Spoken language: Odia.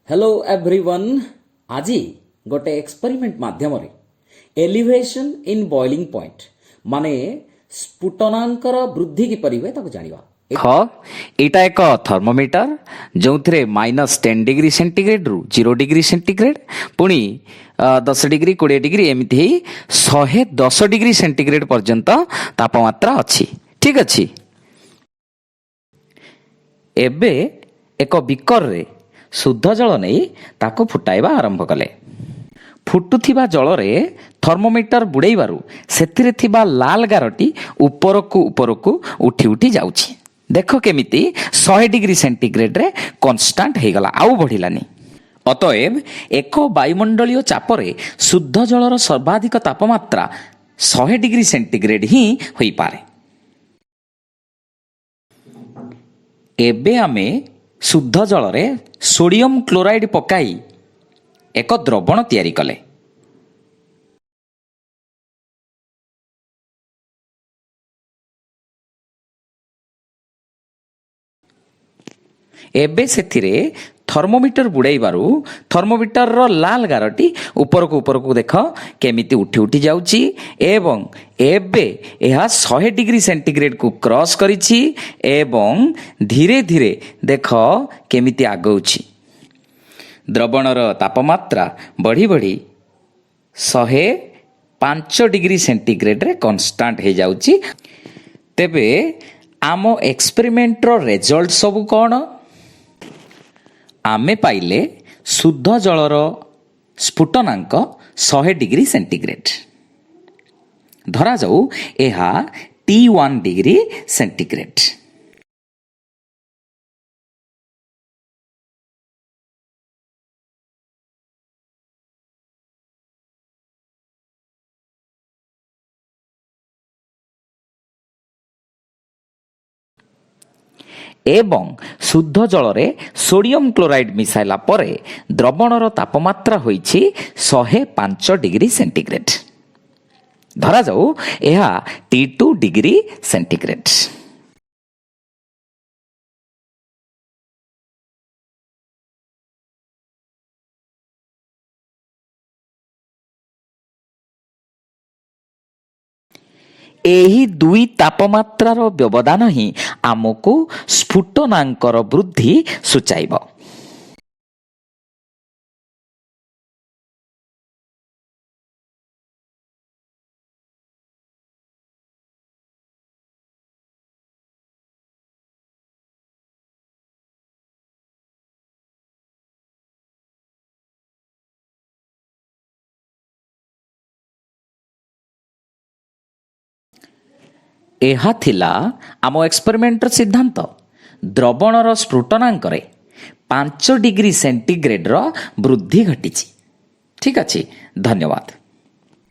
ହ୍ୟାଲୋ ଏଭ୍ରିୱାନ୍, ଆଜି ଗୋଟେ ଏକ୍ସପେରିମେଣ୍ଟ ମାଧ୍ୟମରେ ଏଲିଭେସନ୍ ଇନ୍ ବଏଲିଂ ପଏଣ୍ଟ ମାନେ ସ୍ଫୁଟନାଙ୍କର ବୃଦ୍ଧି କିପରି ହୁଏ, ତାକୁ ଜାଣିବା। ଦେଖ, ଏଇଟା ଏକ ଥର୍ମୋମିଟର, ଯେଉଁଥିରେ -10 ଡିଗ୍ରୀ ସେଣ୍ଟିଗ୍ରେଡରୁ 0 ଡିଗ୍ରୀ ସେଣ୍ଟିଗ୍ରେଡ, ପୁଣି 10 ଡିଗ୍ରୀ, 20 ଡିଗ୍ରୀ, ଏମିତି ହେଇ 110 ଡିଗ୍ରୀ ସେଣ୍ଟିଗ୍ରେଡ ପର୍ଯ୍ୟନ୍ତ ତାପମାତ୍ରା ଅଛି। ଠିକ ଅଛି। ଏବେ ଏକ ବିକରରେ ଶୁଦ୍ଧ ଜଳ ନେଇ ତାକୁ ଫୁଟାଇବା ଆରମ୍ଭ କଲେ। ଫୁଟୁଥିବା ଜଳରେ ଥର୍ମୋମିଟର ବୁଡ଼େଇବାରୁ ସେଥିରେ ଥିବା ଲାଲ ଗାରଟି ଉପରକୁ ଉପରକୁ ଉଠି ଉଠି ଯାଉଛି। ଦେଖ, କେମିତି 100 ଡିଗ୍ରୀ ସେଣ୍ଟିଗ୍ରେଡରେ କନଷ୍ଟାଣ୍ଟ ହେଇଗଲା, ଆଉ ବଢ଼ିଲାନି। ଅତଏବ ଏକ ବାୟୁମଣ୍ଡଳୀୟ ଚାପରେ ଶୁଦ୍ଧ ଜଳର ସର୍ବାଧିକ ତାପମାତ୍ରା 100 ଡିଗ୍ରୀ ସେଣ୍ଟିଗ୍ରେଡ ହିଁ ହୋଇପାରେ। ଏବେ ଆମେ ଶୁଦ୍ଧ ଜଳରେ ସୋଡିୟମ କ୍ଲୋରାଇଡ୍ ପକାଇ ଏକ ଦ୍ରବଣ ତିଆରି କଲେ। ଏବେ ସେଥିରେ ଥର୍ମୋମିଟର ବୁଡ଼େଇବାରୁ ଥର୍ମୋମିଟରର ଲାଲ ଗାରଟି ଉପରକୁ ଉପରକୁ ଦେଖ କେମିତି ଉଠି ଉଠି ଯାଉଛି ଏବଂ ଏବେ ଏହା 100 ଡିଗ୍ରୀ ସେଣ୍ଟିଗ୍ରେଡକୁ କ୍ରସ୍ କରିଛି ଏବଂ ଧୀରେ ଧୀରେ ଦେଖ କେମିତି ଆଗଉଛି। ଦ୍ରବଣର ତାପମାତ୍ରା ବଢ଼ି ବଢ଼ି 105 ଡିଗ୍ରୀ ସେଣ୍ଟିଗ୍ରେଡରେ କନଷ୍ଟାଣ୍ଟ ହେଇଯାଉଛି। ତେବେ ଆମ ଏକ୍ସପେରିମେଣ୍ଟର ରେଜଲ୍ଟ ସବୁ କ'ଣ? ଆମେ ପାଇଲେ ଶୁଦ୍ଧ ଜଳର ସ୍ଫୁଟନାଙ୍କ 100 ଡିଗ୍ରୀ ସେଣ୍ଟିଗ୍ରେଡ, ଧରାଯାଉ ଏହା ଟି 1 ଡିଗ୍ରୀ ସେଣ୍ଟିଗ୍ରେଡ। ଏବଂ ଶୁଦ୍ଧ ଜଳରେ ସୋଡିୟମ କ୍ଲୋରାଇଡ୍ ମିଶାଇଲା ପରେ ଦ୍ରବଣର ତାପମାତ୍ରା ହୋଇଛି 105 ଡିଗ୍ରୀ ସେଣ୍ଟିଗ୍ରେଡ, ଧରାଯାଉ ଏହା ଟି 2 ଡିଗ୍ରୀ ସେଣ୍ଟିଗ୍ରେଡ। ଏହି ଦୁଇ ତାପମାତ୍ରାର ବ୍ୟବଧାନ ହିଁ ଆମକୁ ସ୍ଫୁଟନାଙ୍କର ବୃଦ୍ଧି ସୂଚାଇବ। ଏହା ଥିଲା ଆମ ଏକ୍ସପେରିମେଣ୍ଟର ସିଦ୍ଧାନ୍ତ। ଦ୍ରବଣର ସ୍ଫୁଟନାଙ୍କରେ 5 ଡିଗ୍ରୀ ସେଣ୍ଟିଗ୍ରେଡର ବୃଦ୍ଧି ଘଟିଛି। ଠିକ୍ ଅଛି, ଧନ୍ୟବାଦ।